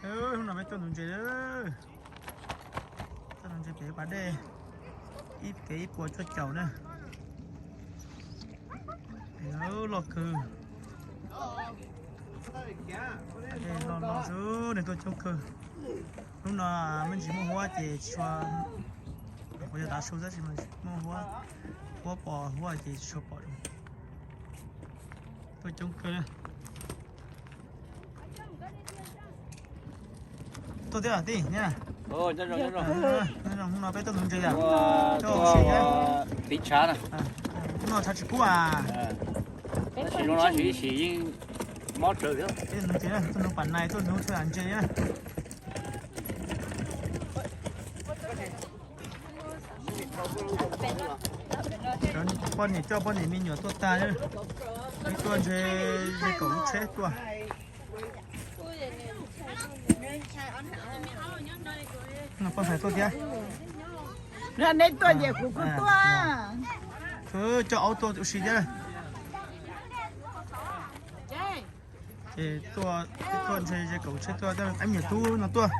Hnub no peb tuaj nuv ntses, tuaj nuv ntses pem pas dej, ib kev ib puas cuaj caum na. Loj kawg. Dej loj loj xwb, neeg tuaj coob kawg. Hnub no me ntsis muaj huab ces tsis tshua, qhov yog tav su tab sis mas muaj huab, huab pos huab ces tsis tshua pom. Tuaj coob kawg. Tuaj thiab tij na. Hnub no peb tuaj nuv ntses yom. Tiv tshav na. Hnub no tshav tsis kub a. Tab sis zoo no sim yeej mob tsawv thiab. Tuaj nuv ntses, tuaj nuv pas nais, tuaj nuv tshav ntses na. Poj niam coj poj niam me nyuam tuaj tag, peb tuaj ntshe ze kaum lub tsheb tuaj. Poj ntxhais tuaj thiab. Neb tuaj ces kuv kuj tuaj. Coj aub tuaj ua si thiab. Ces tuaj, tuaj ntshe ze kaum tsheb tuaj, coj me nyuam tub no tuaj.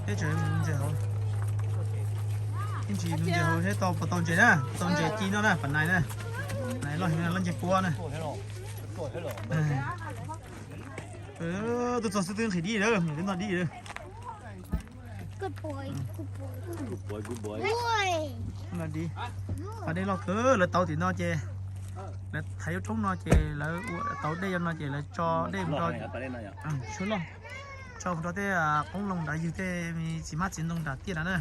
Teb tseem nuv ntses hauv, ib ntsis nuv ntses hauv seb tau puas tau ntses na, tau ntses ci noj na, pas nais na, nais loj heev, loj nce puab na. Tuaj txog xwb twb nqhis dib lawm, twb noj dib lawm. Pas dej loj kawg, lawv tauv tim no ces, lawv thaiv lub roob no ces lawv ua tauv dej no ces lawv tso dej mus rau, suab loj, tso mus rau tej qoob loo nrad, ywg tej me txiv hmab txiv ntoo nram tiaj nrad na.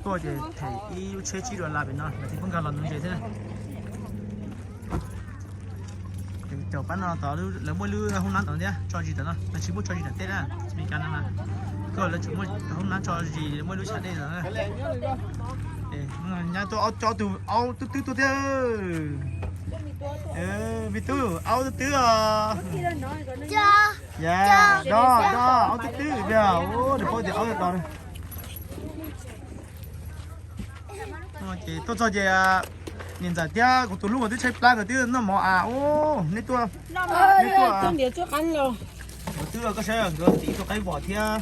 Tuaj ces them ib lub tsheb tsib dollar pem no, lawv thiaj pub nkag los nuv ntses thiab. Caum pab no tod lawv muaj lub hoob nab tod thiab, tso zis tom no, lawv tsis muaj tso zis tom tej na, Meskas no mas, koj lawv tseem muaj hoob nab tso zis, muaj lub chav dej tod na. Nyab tuaj coj tug aub twb twb tuaj thiab. Me tub, aub twb twb os. Yog, do, do, aub twb twb, yog, ua nws paub tias aub yog do. Ces tuaj txog ces niam ntxawm thiab kuv tus hlub nkawd twb tshaib plab, nkawd twb noj mov as. Neb tuaj, neb tuaj, nkawd twb, koj saib nkawd tiv tuaj qaib vos thiab,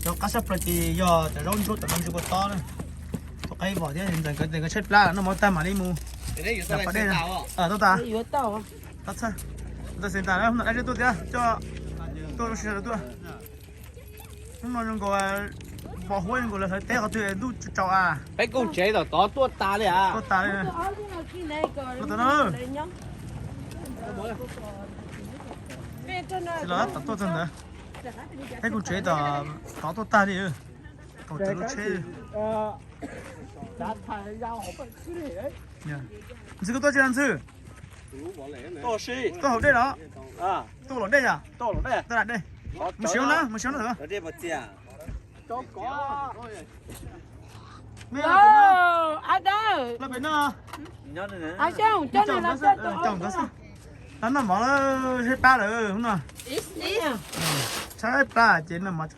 cov qab sab plaws ces yog cov zaub ntsuab tom no tsis ua tob na. Tuaj qaib vos thiab, niam ntxawm nkawd, nkawd tshaib plab noj mov tag mam li mus. Pas dej, tuaj tas, tuaj tas, tuaj thiab, coj tuaj ua si tuaj. Hnub no zoo nkaus pos huab zoo nkaus lawv hlawv teb qhov twg ntuj tsaus as. Peb kooj tsev tom tod tuaj tas li as. Tuaj tas li. Los tom no. Los tom tuaj txog ntawd. Peb kooj tsev tom tod tuaj tag li. Kaum tawm lub tsheb. Ntxwg, koj tuaj tsis Ntxwg? Tuaj hauv dej los? Tuaj los dej yom? Tuaj dej. Mus siv na, mus siv na. Noj mov lawm, tshaib plab lawm hnub no. Tshaib plab ces noj mov.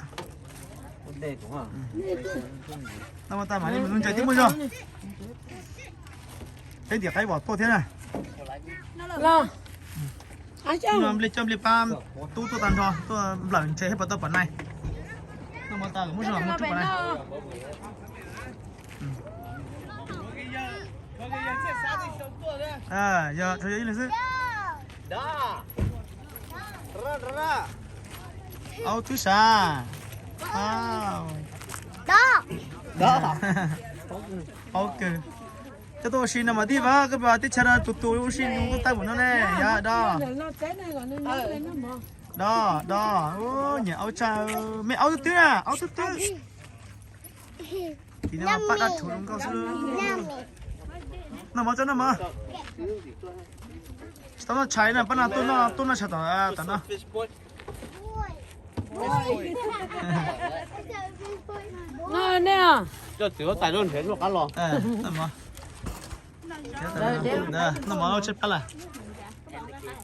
Noj mov tas mam li mus nuv ntses tib muaj zog. Peb ntim qaib vos tuaj thiab na. Nplej coj nplej pab tub tuaj tag nrho, tuaj nplawm ntses thiab puas tau pas nais. Noj mov tas muab zog mus rub pas nais. Yog, yog ib leeg xwb. Aub twb sav. Aub kawg. Coj tuaj ua si no mas tij, koj teb chaws no tus tus ua si nws tuaj tawg npaum no ne, yog do. Do, do, nyiam aub tshaj, me aub twb twb na, aub twb twb. Tim no paj dab rhuv zoo nkauj xwb. Noj mov tso, noj mov. Tsis tau noj tshais na, pab no tuaj noj, tuaj noj tshais tom, tom no. Noj ne. Coj txiv huab tais lub nrhiav noj qab los. Noj mov tshaib plab lawm.